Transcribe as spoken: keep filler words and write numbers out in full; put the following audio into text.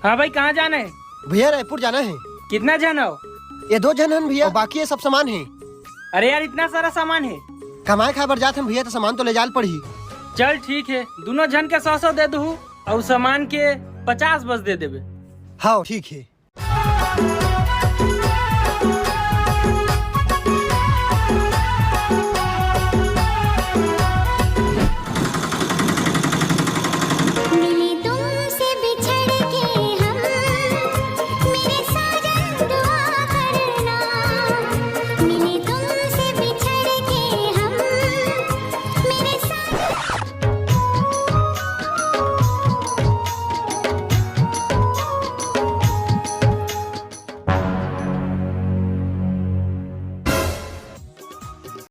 हाँ भाई, कहाँ जाना है? भैया, रायपुर जाना है। कितना झन हो? ये दो झन हन भैया, अउ बाकी ये सब सामान है। अरे यार, इतना सारा सामान है। कमाए खाए बर जात हन भैया, तो सामान तो ले जाल पड़ही। चल ठीक है, दोनों झन के सौ सौ दे दू, अउ सामान के पचास बस दे देबे। हाँ, ठीक है।